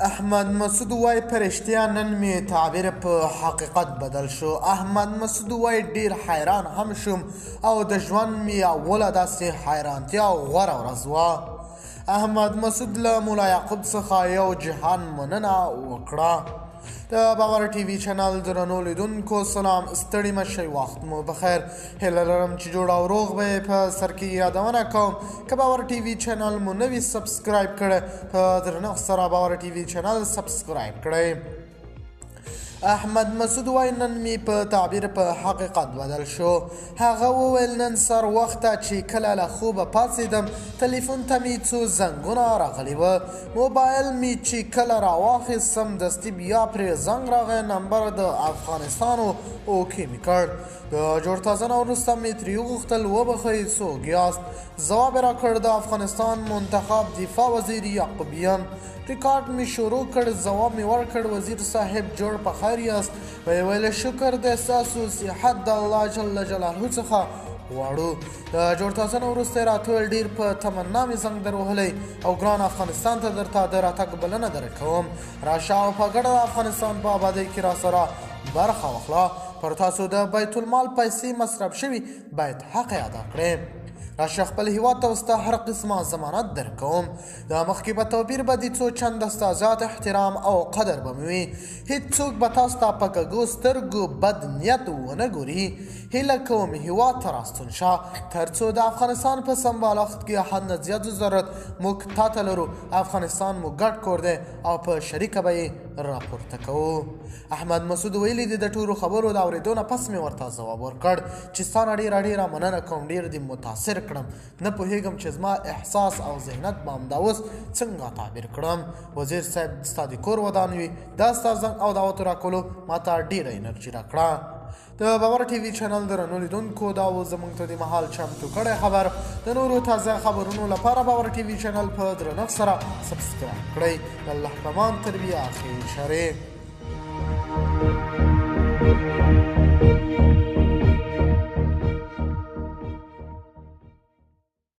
احمد مسعود وای په رښتیا نن مې تعبیر په حقیقت بدل شو. احمد مسعود وای ډیر حیران هم شوم او د ژوند مې اوله داسې حیرانتیا او غوره ورځ وه. احمد مسعود له ملا یعقوب څخه یو جهان مننه وکړه. د باور ټي وي چینل درنو لیدونکو سلام، ستړي مه شئ، وخت مو بخیر. هیله لرم چې جوړ او روغ به یې. په سر کې یادونه کوم که باور ټي وي چینل مو نه وي سبسکرایب کړی، په درنښت سره باور ټي وي چینل سبسکرایب کړئ. احمد مسعود وای نن می په تعبیر په حقیقت بدل شو. هغه وویل نن سر وخته چې کله له خوبه پاڅېدم تلیفون ته می څو زنګونه راغلي وه. موبایل می چې کله راواخیست سمدستي بیا پرې زنګ راغی، نمبر د افغانستان و، اوکې می کړ. د جوړتازه نه وروسته مې ترې وغوښتل وبخښئ څوک یاست؟ ځواب یې راکړ د افغانستان منتخب دفاع وزیر یعقوب یم. ریکارډ می شروع کړ، ځواب می ورکړ وزیر صاحب جوړ په خیر یاست؟ ویې ویل شکر دی ستاسو صحت د الله جل جلاله څخه غواړو. د جوړتازه نه وروسته یې راته وویل ډېر په تمنا مې زنګ دروهلی او ګران افغانستان ته درته د راتګ بلنه درکوم، راشه او په ګډه د افغانستان په آبادۍ کې راسره برخه واخله. پر تاسو د بیت المال پیسې مصرف شوي، باید حق یې ادا کړئ. راشه خپل هیواد ته، ستا هر قسمه ضمانت درکوم. د مخکې په توپیر به دې څو چنده ستا زیات احترام او قدر به مې وي. هیڅوک به تاسو ته په کږو سترګو بد نیت ونه ګوري. هیله کوم هیواد ته راستون شه ترڅو د افغانستان په سمبالښت کې حد نه زیات ضرورت موږ تاته لرو. افغانستان مو ګډ کور دی او په شریکه به یې راپورته کوو. احمد مسعود ویلي دي د ټولو خبرو د اورېدو نه پس مې ورته ځواب ورکړ چې ستا نه ډېره ډېره مننه کوم، ډېر دې متاثر کړم، نه پوهېږم چې زما احساس او ذهنت به همدا اوس څنګه تعبیر کړم. وزیر صاحب ستا د کور ودان وي، دا ستا زنګ او دعوت راکولو ماته ډېره انرژي راکړه. د باور ټي وي چینل درنو لیدونکو دا و زموږ ته د مهال چمتو کړی خبر. د نورو تازه خبرونو لپاره باور ټي وي چینل په درنښت سره سبسکرایب کړئ. د الله په امان تر بیا اخري اشارې.